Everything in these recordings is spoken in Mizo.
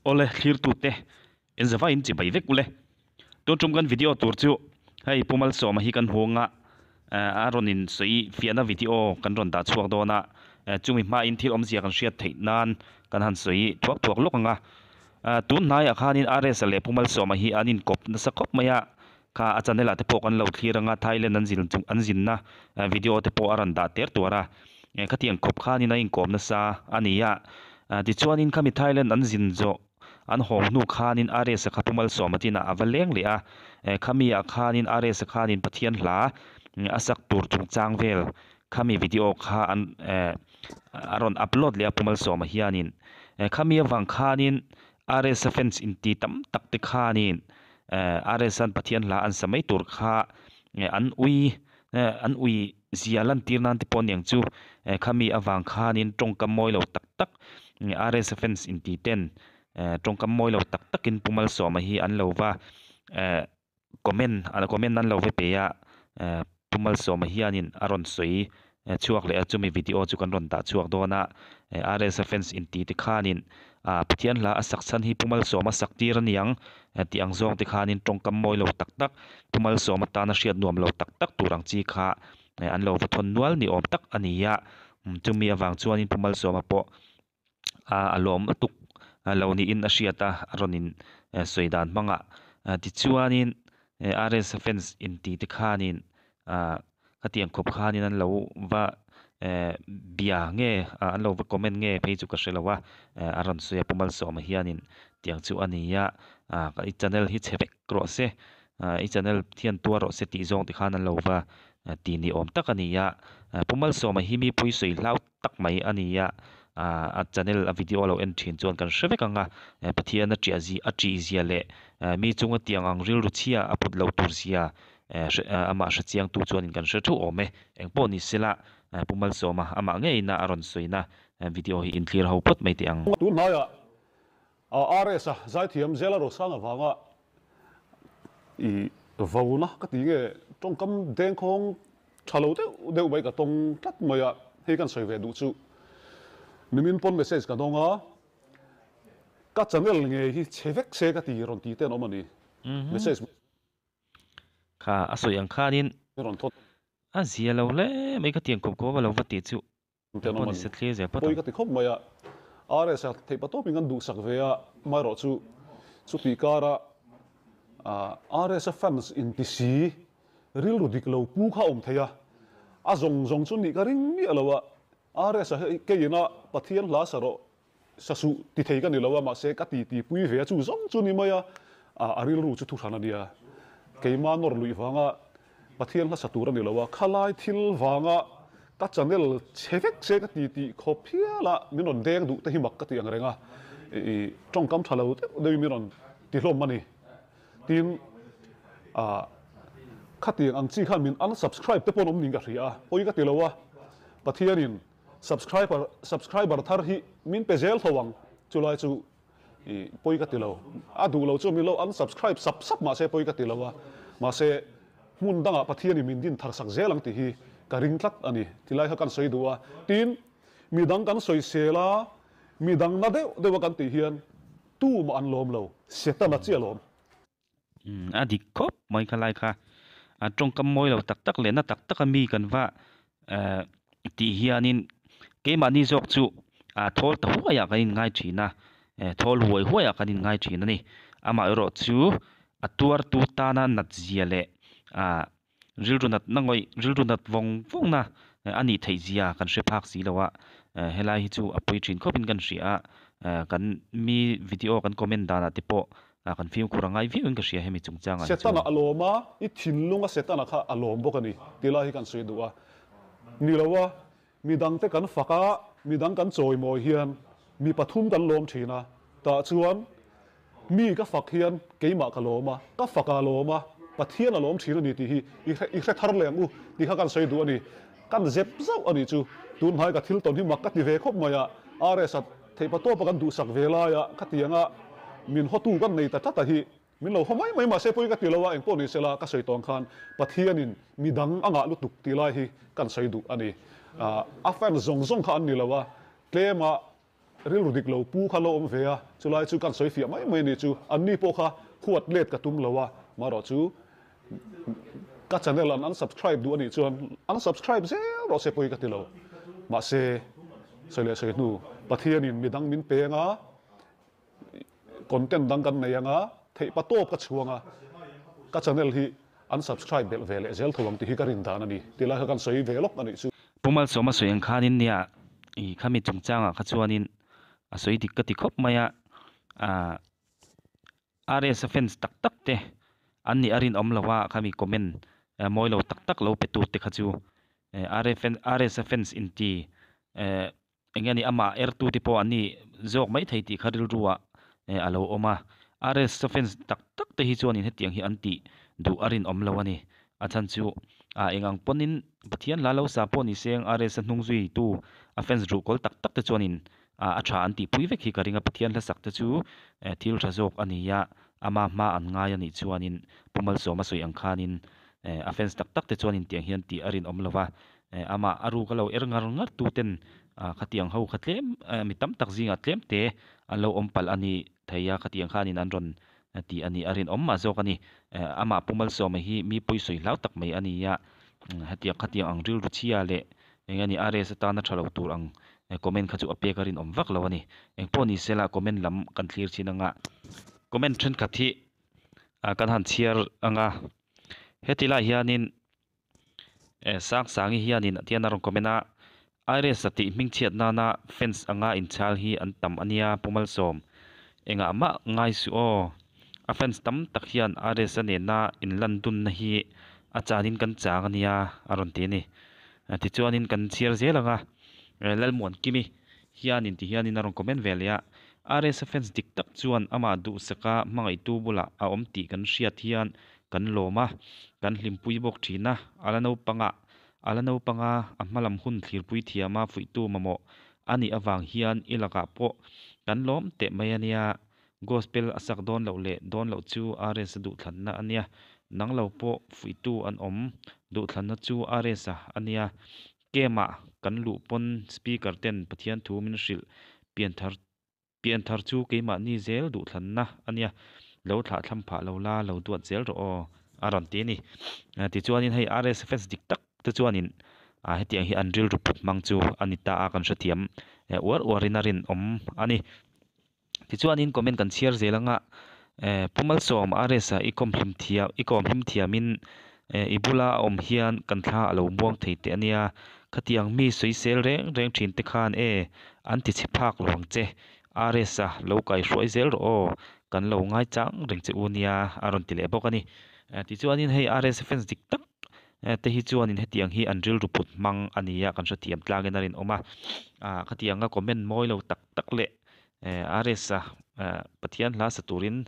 Awle thlirtute inzava in chibai vek ule. Tun tum kan video tur chu hei Pu Malsawma hi kan hung a, a rawn in sawi fiahna video kan rawn dah chhuak dawn a, chumi hmain thil awmzia kan hriat theih nan kan han sawi thuak thuak lawk ang a. Tun hnaiah khanin RS-a leh Pu Malsawma hi an inkawp nasa khawp mai a, kha a channel ah te pawh kan lo thlir ang a, Thailand an zin chung an zinna video te pawh a rawn dah ter tuar a, khatiang khawp khanin a inkawm nasa a ni a. Tichuanin khami Thailand an zin zawh an hawng hnu khanin RS-a kha Pu Malsawma tinah a va leng leh a, khami ah khanin RS-a khanin Pathian hla a sak tur chungchang vel khami video kha an a rawn upload leh a Pu Malsawma hianin khami avang khanin RS-a fans inti tam tak te khanin RS-a'n Pathian hla an sa mai tur kha an ui an ui zia lantir nan te pawh aniang chu khami avang khanin tawngkam mawi lo tak tak RS-a fans inti ten tawngkam mawi lo tak takin Pu Malsawma hi an lo va Comment a comment an lo ve pe a, Pu Malsawma hianin a rawn sawi chhuak leh a, chumi video chu kan rawn dah chhuak dawn a, RS fans inti te khanin Pathian hla a sak chhan hi Pu Malsawma sak tir a niang tih ang zawng te khanin tawngkam mawi lo tak tak Pu Malsawma tana hriat nuam lo tak tak tur ang chi kha an lo va thawn nual ni awm tak a ni a, chumi avang chuanin Pu Malsawma pawh a lawm lutuk lo niin a hriat a, a rawn in sawi dan hmang ah tichuanin RS fans inti te khanin ah khatiang khawp khanin an lo va bia nge an lo va comment nge phei chu ka hre lo a, a rawn sawi a Pu Malsawma hianin tiang chu a ni a, i channel hi chhe vek rawh se i channel thian tuar rawh se tih zawng te khan an lo va ti ni awm tak a ni a, Pu Malsawma hi mi pui sawi hlau tak mai a ni a, a channel a video lo en thin chuan kan hre vek ang a, Pathian a ṭiah zia a ṭih zia leh mi chunga tiang ang rilru chhia a put lo tur zia amah hre chiang tu chuanin kan hre thuh awm e, engpawh ni sela Pu Malsawma amah ngeina a rawn sawina video hi inthlir ho phawt mai teh ang. Tun hnaiah RS-a zaithiam Zela Rosang avanga i vona ka ti nge tawngkam dengkhawng tha lo deuh deuh mai ka tawng tlat mai a, hei kan sawi ve duh chu nimin pawn message ka dawng a, ka channel nge hi chhe vek se ka ti rawn ti te an awm a ni, message. Kha a sawi ang khanin rawn thawt. A zia lo hle mai ka tiang kawp kawp a lo va tih chu. Tenawm a ni. Pawi ka ti khawp mai a, RS a theih patawpin kan duhsak ve a, amaherawh chu chutih kara RS a fans inti si rilru dik lo pu kha a awm thei a, a zawng zawng chu nih ka ring miah lo a, RS a hi keiin a Pathian hla sa rawh Sa suh ti thei ka ni lo a, mahse ka ti ti pui ve a, chu zawng chu ni mai a, a rilru chu thuhran a nia. Keima nawr luih vanga Pathian hla sa tur a ni lo a, khalai thil vanga ka channel chhe vek se ka ti tih khawp hial a, min rawn deng duh te hi mak ka ti ang reng a, i tawngkam tha lo deuh deuhin min rawn ti hlawm a ni. Tin, khatiang ang chi khan min unsubscribe te pawh an awm niin ka hria a, pawi ka ti lo a, Pathianin Subscriber subscriber thar hi min pe zel tho ang, chulai chu i pawi ka ti lo. A duh lo chu min lo unsubscribe sap sap mahse pawi ka ti lo a, mahse hmun dangah Pathianin min din thar sak zel ang tih hi ka ring tlat a ni. Tilai kha kan sawi duh a, tin midang kan sawisel a, midang na deuh deuh a kan tih hian tumah an lawm lo, Setana chiah lawm. A dik khawp mai kha lai kha a tawngkam mawi lo tak tak leh na tak tak a mi kan va eh tih hianin keimahni zawk chu a thawl ta huai ah kan inngai thin a eh thawl huai huai ah kan inngai thin a ni amaherawh chu a tuartu tana nat zia leh ah Rilru nat na ngawih, rilru nat vawng vawng na a nih theih zia kan hre phak si lo a, helai hi chu a pui thin khawpin kan hria a, kan mi video kan comment danah te pawh kan fimkhur a ngai viauin ka hria hemi chungchangah hi chuan. Setana a lawm a, i thinlunga Setana kha a lawm bawk a ni tih lai hi kan sawi duh a ni lo a, midangte kan fak a, midang kan chawimawi hian mi pathum kan lawm thin a, tah chuan Mi ka fak hian keimah ka lawm a, ka fak a lawm a, Pathian a lawm thin a ni tih hi i hre i hre thar leh ang u tih kha kan sawi duh a ni. Kan zep zauh a nih chu. Tun hnai ka thil tawn hi mak ka ti ve khawp mai a, RS a theih patawpa kan duhsak ve laia khatianga min hawtu kan nei ta tlat a hi min lo haw mai mai mahse pawi ka ti lo a, engpawh ni sela ka sawi tawng khan Pathianin midang a ngah lutuk tih lai hi kan sawi duh a ni. A fans zawng zawng kha an ni lo a, tlema. Rilru dik lo pu kha lo awm ve a, chulai chu kan sawi fiah mai mai a nih chu. Anni pawh kha huat let ka tum lo a, marawh chu ka channel an unsubscribe duh a nih chuan unsubscribe zel rawh se pawi ka ti lo. Mahse, sawi leh sawi hnu, Pathianin midang min peng a, content dang kan nei anga theih pa tawp ka chhuang a, ka channel hi unsubscribe belh ve leh zel tho ang tih hi ka rin dan a ni. Tilai kha kan sawi ve lawk a nih chu. Pu Malsawma sawi ang khanin nia i khami chungchangah kha chuanin a sawi dik ka ti khawp mai a, ah RS a fans tak tak te an nih a rinawm lo a khami comment mawi lo tak tak lo pe tu te kha chu RS a fans inti eh Eng nge ni amah ertu te pawh an ni zawk mai thei tih kha rilru ah a lo awm a. RS fans tak tak te hi chuanin hetiang hi an tih duh a rinawm lo a ni. A chhan chu ah eng ang pawnin Pathian hla lo sa pawh ni se RS a hnung zui tu a fans ruhkawl tak tak te chuanin ah a tha an tih pui vek hi ka ring a. Pathian hla sak te chu thil tha zawk a ni a, ama hma an ngai a nih chuanin Pu Malsawma sawi ang khanin a fans tak tak te chuanin tiang hian tih a rinawm lo va. Amah a ruk a lo er ngar ngar tu ten khatiang ho kha tlem mi tam tak zingah tlem te an lo awm palh a ni thei a, khatiang khanin an rawn ti a ni, a rinawm mah zawk a ni. Amah Pu Malsawma hi mi pawisawi hlau tak mai a ni a, hetiang khatiang ang rilru chhia leh eng nge ni RS atana tha lo tur ang comment kha chu a pek a rinawm vak lo a ni. Engpawh ni sela comment lam kan thlir chin anga comment thenkhat hi kan han chhiar anga heti lai hianin Sangsangi hianin tian a rawn comment a, Iris a tih hmingchhiat nana fans anga inchhal hi an tam a nia Pu Malsawm. Engah mah ngai suh aw. A fans tam tak hian Iris a nena inlan dunna hi a chanin kan chang a nia a rawn ti a ni. Tichuanin kan chhiar zel ang a, Lalmuankimi hianin ti hianin a rawn comment ve leh a, RSa fans dik tak chuan amah duhsaka hmangaihtu bulah a awm tih kan hriat hian kan lawm a, kan hlimpui bawk thin a, a la naupangah a la naupanga a hmalam hun thlirpui thiama fuihtu mamawh a nih avang hian i lakah pawh kan lawm teh mai a nia, Gospel a sak dawn loh leh dawn loh chu RSa duhthlanna a nia, nang lo pawh fuihtu an awm duhthlanna chu RSa a nia, Camp ah kan luh pawn speaker ten Pathian thu min hrilh pianthar pianthar chu keimahni zel duhthlanna a nia, lo thlah thlam phah lo la, lo duat zel rawh aw a rawn ti a ni. Tichuanin hei RSFS dik tak te chuanin ah hetiang hi an rilru put hmang chu a ni ta a kan hrethiam uar uarin a rinawm a ni. Tichuanin comment kan chhiar zel anga Pu Malsawm RS ah i kawm hlim thiam i kawm hlim thiamin i bula a awm hian kan thla a lo muang thei teh ania khatiang mi sawisel reng reng thin te khan e an ti chhe phak lo ang che RS a lo kai hruai zel rawh aw kan lo ngai chang reng che u nia a rawn ti leh bawk a ni tichuanin hei RS fans dik tak te hi chuanin hetiang hi an rilru put hmang a ni a kan hrethiam tlangin a rinawm a ah khatianga comment mawi lo tak tak leh RS-a Pathian hla sa turin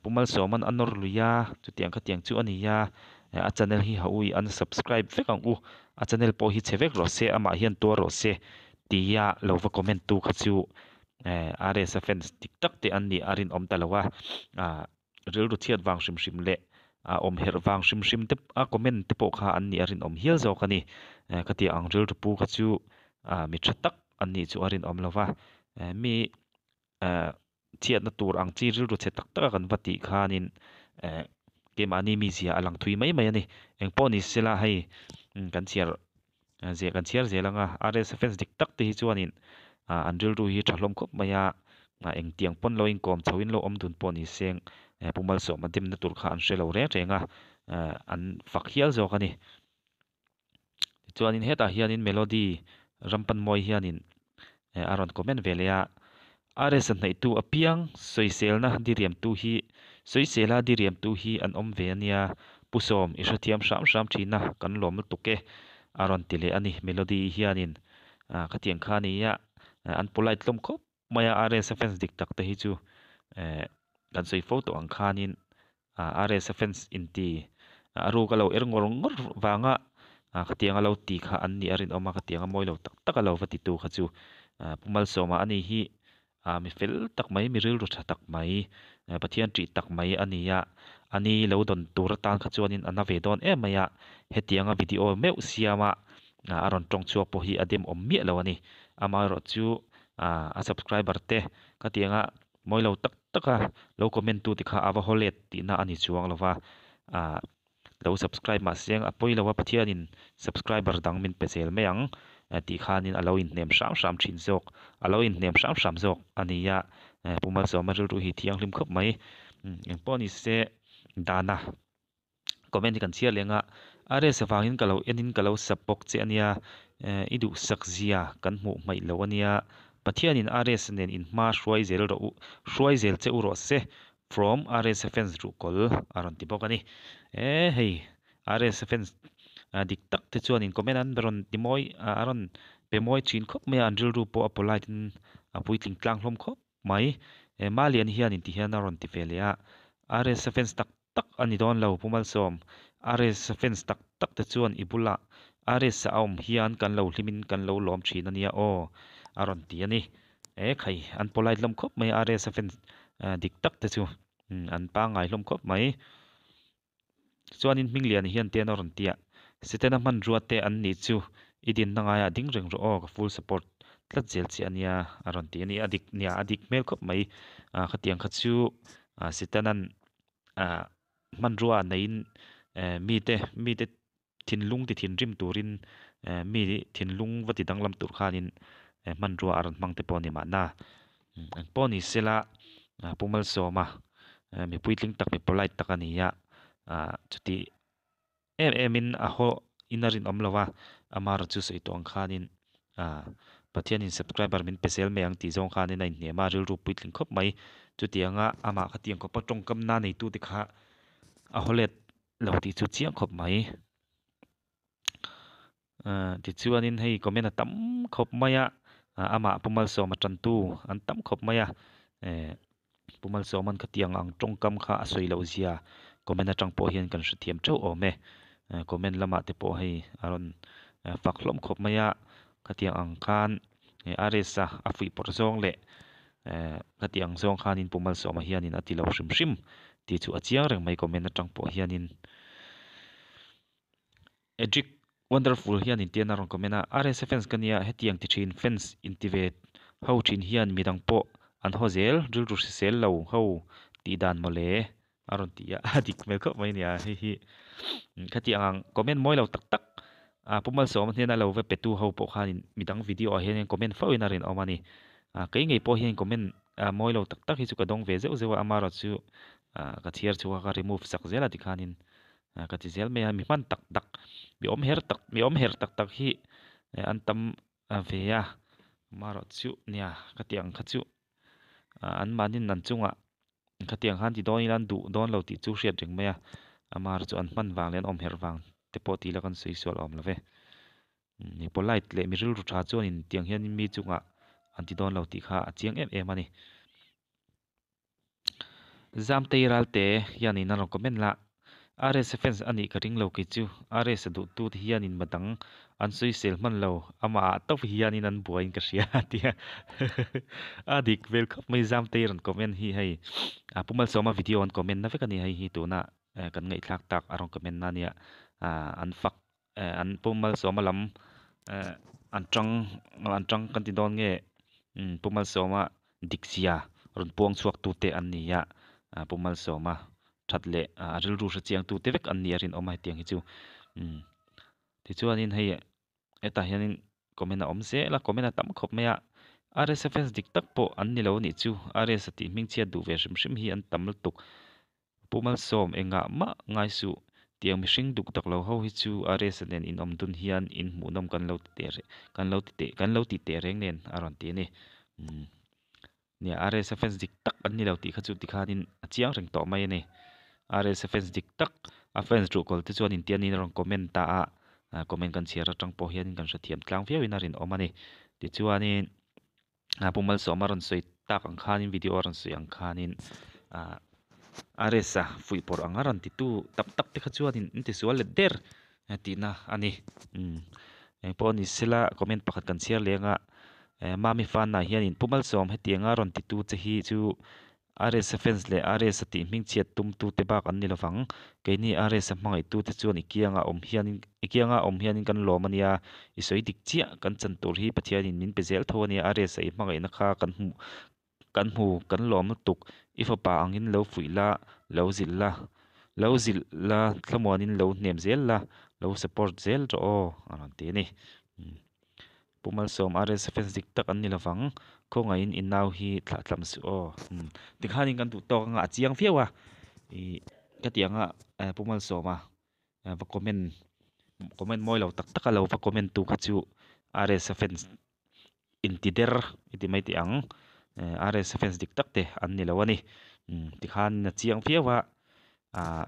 Pu Malsawma'n a nawr lui a, chutiang khatiang chu a ni a, a channel hi ha ui unsubscribe vek ang u, a channel pawh hi chhe vek rawh se, amah hian tuar rawh se tia lo va comment tu kha chu RS-a fans dik tak te an nih a rinawm ta lo a, rilru chhiat vang hrim hrim leh a awm herh vang hrim hrim te a comment te pawh kha an nih a rinawm hial zawk a ni, khatiang ang rilru pu kha chu mi tha tak an nih chu a rinawm lo va, mi chhiatna tur ang chi rilru chhe tak tak a kan va tih khanin keimahni mizia a lang thui mai mai a ni, engpawh ni sela hei kan chhiar zia kan chhiar zel ang a, RS fans dik tak te hi chuanin an rilru hi tha hlawm khawp mai a, engtiang pawn lo inkawm chho in lo awm dun pawh ni seng Pu Malsawma demna tur kha an hre lo reng reng a, an fak hial zawk a ni. Tichuanin hetah hianin Melody Rampanmawi hianin a rawn comment ve leh a, RS a hnaihtu apiang sawiselna diriamtu hi sawisela diriamtu hi an awm ve ania, Pu Sawm i hrethiam hram hram thin a, kan lawm lutuk e a rawn ti leh a ni Melody hianin khatiang kha nia an polite hlawm khawp mai a, RS a fans dik tak te hi chu kan sawi fo tawh ang khanin RS a fans inti a ruk a lo er ngawr ngawr vanga khatiang a lo ti kha an nih a rinawm a, khatiang a mawi lo tak tak a lo va titu kha chu Pu Malsawma a ni hi mi fel tak mai, mi rilru tha tak mai, Pathian ṭih tak mai a ni a, a ni lo dawn tur atan kha chuanin a na ve dawn em mai a, hetianga video meuh siama a rawn ṭawng chhuak pawh hi a demawm miah lo a ni, amaherawhchu. A subscriber te khatianga mawi lo tak taka lo comment tu te kha a va haw let tihna a ni chuang lo va. Lo subscribe mah se a pawi lo a Pathianin subscriber dang min pe zel mai ang tih khanin a lo inhnem hram hram thin zawk a lo inhnem hram hram zawk a ni a. Pu Malsawma rilru hi thianghlim khawp mai. Engpawh ni se dana comment hi kan chhiar leh anga RS avangin ka lo enin ka lo sub bawk che ania i duhsak zia kan hmuh hmaih lo ania Pathianin RS nen inhma hruai zel rawh u hruai zel che u rawh se from RS fans ruhkawl a rawn ti bawk a ni e hei RS fans dik tak te chuanin comment an rawn ti mawi a rawn pe mawi thin khawp mai a an rilru pawh a polite in a puitling tlang hlawm khawp mai e Malian hianin ti hian a rawn ti ve leh a RS fans tak tak a ni dawn lo Pu Malsawm. RS fans tak tak te chuan i bulah RS a awm hian kan lo hlimin kan lo lawm thin a nia aw a rawn ti a ni. E khai an polite hlawm khawp mai RS fans dik tak te chu an pangngai hlawm khawp mai. Chuanin Hmingliana hian te an rawn ti a, Setana hmanrua te an nih chu i dinna ngaiah ding reng rawh aw ka full support tlat zel che a nia a rawn ti a ni. A dik nia a dik hmel khawp mai khatiang kha chu Setana'n ah hmanrua neiin eh mite mite thinlung ti thinrim turin eh mi thinlung va ti danglam tur khanin eh hmanrua a rawn hmang te pawh a ni mahna eng pawh ni sela ah Pu Malsawma eh mi puitling tak mi polite tak a ni a ah chuti em em in a haw in a rinawm lo a amaherawhchu chu sawi tawh ang khanin ah Pathianin subscriber min pe zel mai ang tih zawng khanin a inhnem a rilru puitling khawp mai chutianga amah khatiang khawpa tawngkamna neitute kha a haw let lo tih chu chiang khawp mai. Tichuanin hei comment a tam khawp mai a amah Pu Malsawma tantu an tam khawp mai a Pu Malsawma'n khatiang ang tawngkam kha a sawi loh zia comment atang pawh hian kan hrethiam theuh awm e. Comment lamah te pawh hei a rawn fak hlawm khawp mai a, khatiang ang khan RS a a fuih pawrh zawng leh khatiang zawng khanin Pu Malsawma hianin a ti lo hrim hrim tih chu a chiang reng mai comment atang pawh hianin. Edric Wonderful hian intian a rawn comment a, RSA fans ka nia, hetiang ti thin fans inti ve ho thin hian midang pawh an haw zel, rilru hrisel lo ho tih dan mawle a rawn ti a, a dik hmel khawp mai nia hei hi. Khatiang ang comment mawi lo tak tak a Pu Malsawma hnena lo va petu ho pawh khanin midang video ah hian comment fo in a rinawm a ni. Kei ngei pawh hian comment mawi lo tak tak hi chu ka dawng ve zeuh zeuh a, amaherawhchu ka chhiar chhuak a ka remove sak zel a tikhanin Ka ti zel mai a, mi hman tak tak, mi awm her tak, mi awm her tak tak hi an tam ve a, amaherawh chu nia ka tih ang kha chu an mahni an chungah khatiang khan ti dawn ila an duh dawn lo tih chu hriat reng mai a, amaherawh chu an hman vang leh an awm herh vang te pawh tih ila kan sawi sual awm lo ve. Mi polite leh mi rilru tha chuanin tiang hianin mi chungah an ti dawn lo tih kha a chiang em em a ni. Zamtei Ralte hianin a rawn comment la, RS fans a nih ka ring lo kei chu, RS a duhtu te hianin madang an sawisel hman lo, amah ah tawp hianin an buaiin ka hria a ti a, a dik vel khawp mai Zamtei rawn comment hi hei a Pu Malsawma video an comment na vek a ni hei hi tuna kan ngaihthlak tak a rawn comment na ania an fak an Pu Malsawma lam an tang an tang kan ti dawn nge Pu Malsawma dik zia rawn puang chhuak tu te an ni a Pu Malsawma that leh a rilru hre chiang tu te vek an ni a rinawm a hetiang hi chu tichuanin hei hetah hianin comment a awm zel a comment a tam khawp mai a RS fans dik tak pawh an ni lo anih chu RS a tih hmingchhiat duh ve hrim hrim hi an tam lutuk. Pu Malsawm engah mah ngai suh, tiang mihring duk tak lo ho hi chu RS nen in awm dun hian in hmuhnawm kan lo ti teh kan lo ti teh kan lo ti teh reng nen a rawn ti a ni. Umm nia RS fans dik tak an ni lo tih kha chu tikhanin a chiang reng tawh mai a ni. RS fans dik tak a fans ruhkawl te chuan intianin a rawn comment ta a, comment kan chhiar atang pawh hianin kan hrethiam tlang viauin a rinawm a ni. Tichuanin. A Pu Malsawma rawn sawi tak ang khanin video a rawn sawi ang khanin ah RS a fuih pawrh ang a rawn ti tu tak tak te kha chuanin an ti sual let der tihna a ni umm engpawh ni sela comment pakhat kan chhiar leng a eh mami fan ah hianin Pu Malsawm hetianga rawn ti tu che hi chu. RS-a fans leh RS-a tih hmingchhiat tumtute bak an ni lovang. Keini RS-a hmangaihtute chuan i kiangah awm hianin i kianga awm hianin kan lawm a nia. I sawi dik chiah, kan chan tur hi Pathianin min pe zel tho a nia. RS-a i hmangaihna kha kan hmuh kan hmu kan lawm lutuk. I fapa angin lo fuih la, lo zilh la, lo zilh la, thlamuanin lo hnem zel la, lo support zel rawh aw a rawn ti a ni. Pu Malsawm RS fans dik tak an ni lovang, khawngaihin i nau hi thlah tlam suh aw. Umm tikhanin kan duh tawk anga a chiang viau a, ih ka tih anga Pu Malsawma va comment comment mawi lo tak tak a lo va comment tu kha chu RS fans inti der i ti mai teh ang, RS fans dik tak te an ni lo a ni. Umm tikhan a chiang viau a, ah.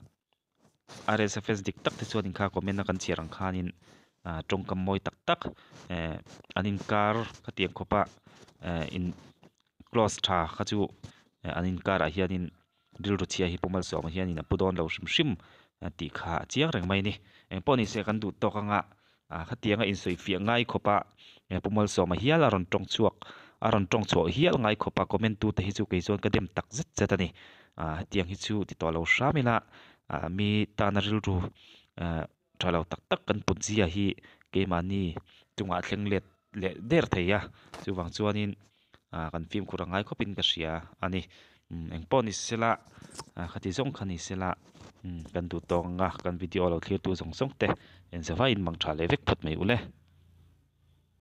RS fans dik tak te chuan in kha comment a kan chhiar ang khanin ah tawngkam mawi tak tak eh an inkar khatiang khawp a eh in close tha kha chu an inkar ah hianin rilru chhia hi Pu Malsawma hianin a pu dawn lo hrim hrim tih kha a chiang reng mai a ni. Engpawh ni se kan duh tawk anga ah khatianga insawi fiah ngai khawp a Pu Malsawma hial a rawn tawng chhuak a rawn tawng chhuah hial ngai khawp a comment tu te hi chu kei chuan ka dem tak zet zet a ni ah hetiang hi chu ti tawh lo hram ila ah mi tana rilru ah tha lo tak tak kan put zia hi keimahni chungah thleng let leh der thei a chuvang chuanin ah kan fimkhur a ngai khawpin ka hria a ni umm engpawh ni sela ah khati zawng kha ni sela umm kan duh tawk ang a kan video lo thlir tu zawng zawng te engzavaiin mang tha leh vek phawt mai ule.